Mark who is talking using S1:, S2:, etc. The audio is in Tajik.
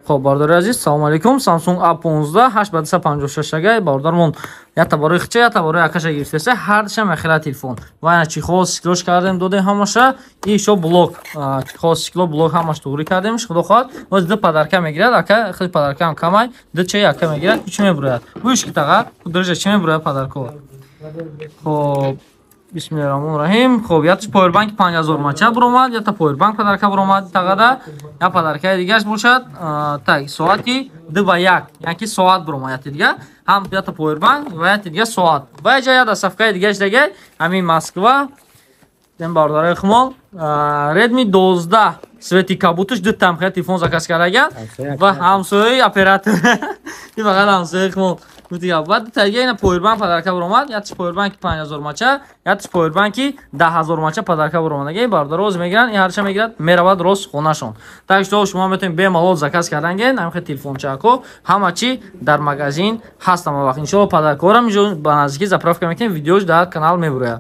S1: Хоб, бародари азиз, салому алейкум. Samsung A15 8 ба 256 агай бародармон ята барои хича, ята барои акаша гирифтеса, ҳардашам яхела телефон. Ва ина чехол, стеклош кардем, додем ҳамаша. И ишо блок, чехол, стекло, блок ҳамаш туғри кардемш. Худо хоҳад, боз ду подарка мегирад ака, хеле подарка ҳам камай, ду чай ака мегирад, чӣ мебурояд? Гӯш ки таға, дуржа чӣ мебурояд подарко? Хоб, бисмиллаҳи раҳмони раҳим. Хоб, яташ повербанки 5000 мача буромад, ята повербанк подарка буромад тағада, я подаркаи дигаш бошад, так, соати 2 ба 1, яъне ки соат буромад яти дига, ҳам ята повербанк ва яти дига соат. Ва яҷа я доставкаи дигаш дагай, ҳамин Москва, дем бародарои хумол, Redmi 12 цвети кабутуш ду тамхия телефон заказ кардаган ва ҳамсояи оператор. Ин фақат ҳамсояи хумол. Гуфтига, баъд таги ина повербанк подарка буромад, ятиш повербанки 5000 мача, ятиш повербанки 10 000 мача подарка буромад. Аги бародаро оз мегиранд, ин ҳарча мегирад, меравад рост хонашон. Так что шумо метавонед бемалол заказ кардан ген, ҳамин телефончако, ҳама чи дар магазин ҳаст ҳама вақт. Иншоалло, подаркаҳоро ба наздикӣ заправка мекунем, видеош дар канал мебурояд.